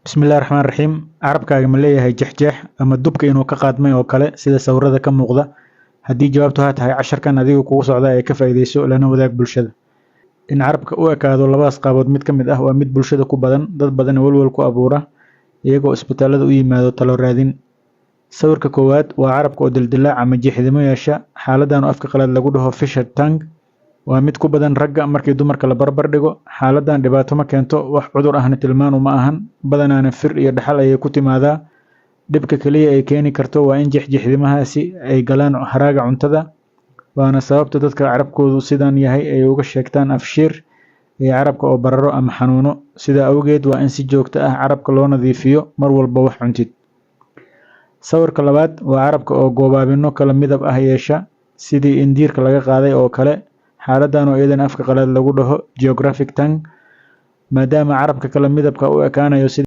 Bismillahi Raxmaani Raxiim. Carabkaaga ma leeyahay jeexjeex ama dubka inuu ka qaadmay oo kale, sida sawirada ka muuqda? Haddii jawaabtu haa tahay, casharkan adiga kugu socda ee ka faa'iidayso, lana wadaag bulshada. In carabka u ekaado labadaas qaabood mid ka mid ah waa mid bulshada ku badan, dad badan walwal ku abuura, iyagoo isbitaalada u yimaado talo raadin. Sawirka koowaad waa carabka oo dildilaac ama jeexdimo yeesha. Xaaladdan oo afka qalaad lagu dhaho fissured tongue waa mid ku badan ragga markii dumarka la barbar dhigo. Xaaladdan dhibaato ma keento, wax cudur ahna tilmaan uma ahan, badanaana fir iyo dhaxal ayay ku timaadaa. Dhibka kaliya ay keeni karto waa in jeexjeexdimahaasi ay galaan haraaga cuntada, waana sababta dadka carabkoodu sidan yahay ay uga sheegtaan afshiir iyo carabka oo bararo ama xanuuno. Sidaa awgeed waa in si joogto ah carabka loo nadiifiyo mar walba wax cuntid. Sawirka labaad waa carabka oo goobaabino kala midab ah yeesha, sidii in diirka laga qaaday oo kale. Xaaladdan oo iyadana afka qalaad lagu dhaho geographic tongue, maadaama carabka kala midabka u ekaanayo.